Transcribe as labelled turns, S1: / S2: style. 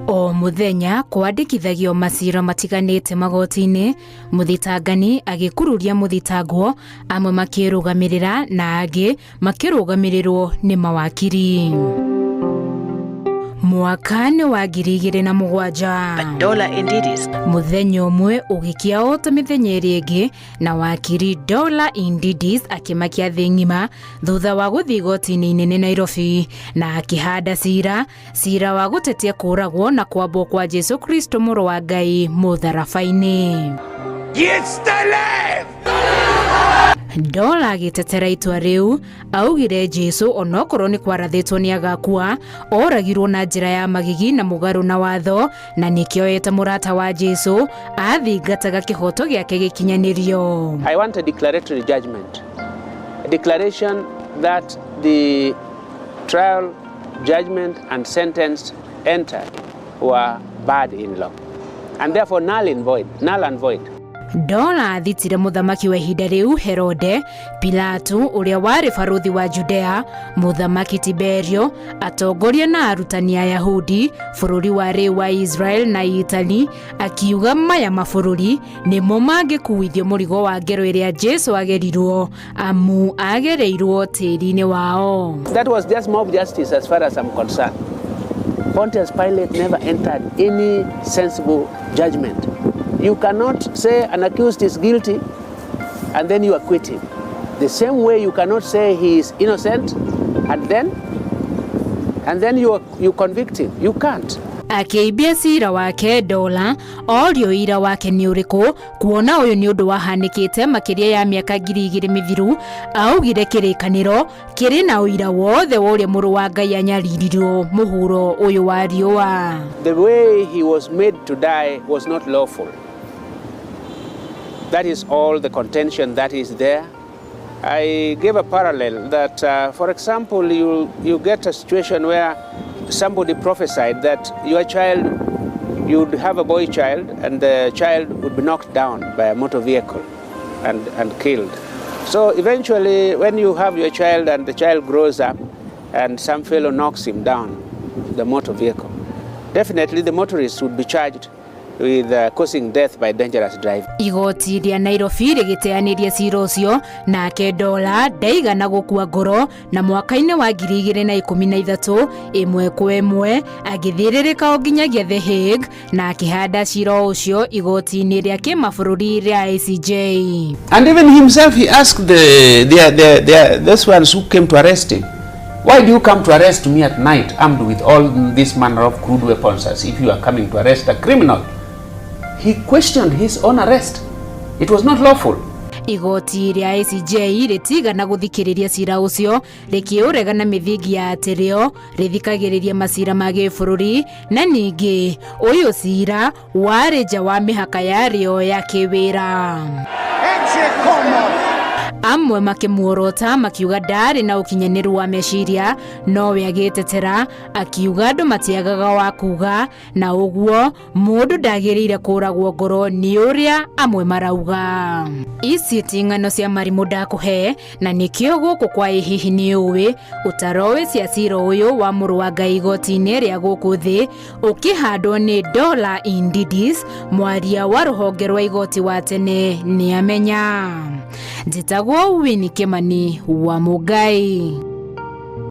S1: O mũthenya kwandĩkithagio macira matiganĩte magoti-inĩ, mũthitangani agĩkururia mũthitangwo, amwe makĩrũgamĩrĩra na angĩ makĩrũgamĩrĩrwo nĩ mawakiri. Mwaka nĩ wa 2007.
S2: But Dola indeed is
S1: Mũthenya ũmwe ũgĩkia o ta mĩthenya ĩrĩa ĩngĩ, na wakiri Dola Indidis akĩmakia thĩ ng'ima thutha wa gũthiĩ igoti-inĩ inene Nairobi na akĩhanda cira, cira wa gũtetia kũragwo na kwambwo kwa Jesu Kristo mũrũ wa Ngai mũtharaba-inĩ. Dola agĩtetera itua rĩu augire Jesu onokorwo nĩ kwarathĩtwo nĩ agakua, oragirwo na njĩra ya magigi na mũgarũ na watho, na nĩkĩo eta mũrata wa Jesu athingataga kĩhoto gĩake gĩkinyanĩrio.
S3: I want a declaratory judgment, a declaration that the trial, judgment and sentence entered were bad in law and therefore null and void, null and void.
S1: Dola athitire mũthamaki wa ihinda rĩu Herode, Pilatu ũrĩa warĩ barũthi wa Judea, mũthamaki Tiberio, atongoria na arutani Ayahudi bũrũri wa rĩu wa Israel na Italy, akiuga maya mabũrũri nĩmo mangĩkuithio mũrigo wa ngero ĩrĩa Jesu agerirwo, amu agereirwo tĩri-inĩ wao.
S3: That was just mob justice as far as I'm concerned. Pontius Pilate never entered any sensible judgment. You cannot say an accused is guilty and then you acquit him. The same way you cannot say he is innocent and then you convict him. You can't.
S1: Akĩimbia cira wake, Dola orio ira wake nĩ ũrĩkũ, kuona ũyũ nĩ ũndũ wahanĩkĩte makĩria ya mĩaka 2000 mĩthiru. Augire kĩrĩkanĩro kĩrĩ na ũira wothe wa ũrĩa mũrũ wa Ngai anyaririrwo mũhuro ũyũ wa riũa.
S3: The way he was made to die was not lawful. That is all the contention that is there. I gave a parallel that, for example, you get a situation where somebody prophesied that your child, you'd have a boy child, and the child would be knocked down by a motor vehicle and killed. So eventually, when you have your child and the child grows up, and some fellow knocks him down, the motor vehicle, definitely the motorist would be charged with causing death by dangerous driving.
S1: Igoti rĩa Nairobi rĩgĩteanĩria cira ũcio, nake Dola ndaigana gũkua ngoro, na mwaka-inĩ wa 2013 ĩmwe kwa ĩmwe agĩthĩrĩrĩka o nginyagia The Hague na akĩhanda cira ũcio igoti-inĩ rĩa kĩmabũrũri rĩa ICJ.
S3: And even himself, he asked the those ones who came to arrest him, "Why do you come to arrest me at night, armed with all this manner of crude weapons, as if you are coming to arrest a criminal?" He questioned his own arrest. It was not lawful.
S1: Igoti rĩa ICJ rĩtigana gũthikĩrĩria cira ũcio, rĩkĩũrega na mĩthingi ya atĩ rĩo rĩthikagĩrĩria macira ma gĩbũrũri, na ningĩ ũyũ cira warĩ nja wa mĩhaka yarĩo ya kĩwĩra. Amwe makĩmuorota makiuga ndarĩ na ũkinyanĩru wa meciria, nowe agĩtetera akiuga andũ matiagaga wa kuga, na ũguo mũndũ ndagĩrĩire kũragwo ngoro nĩ ũrĩa amwe marauga. Ici ti ng'ano cia marimũ ndakũhe, na nĩkĩo gũkũ kwa Ĩ Hihi Nĩ Ũĩ ũtaroĩ cia cira ũyũ wa mũrũ wa Ngai igoti-inĩ rĩa gũkũ thĩ ũkĩhandwo nĩ Dola Indidis, mwaria wa rũhonge rwa igoti wa tene nĩ amenya. Njĩtagwo Winnie Kimani wa Mũngai.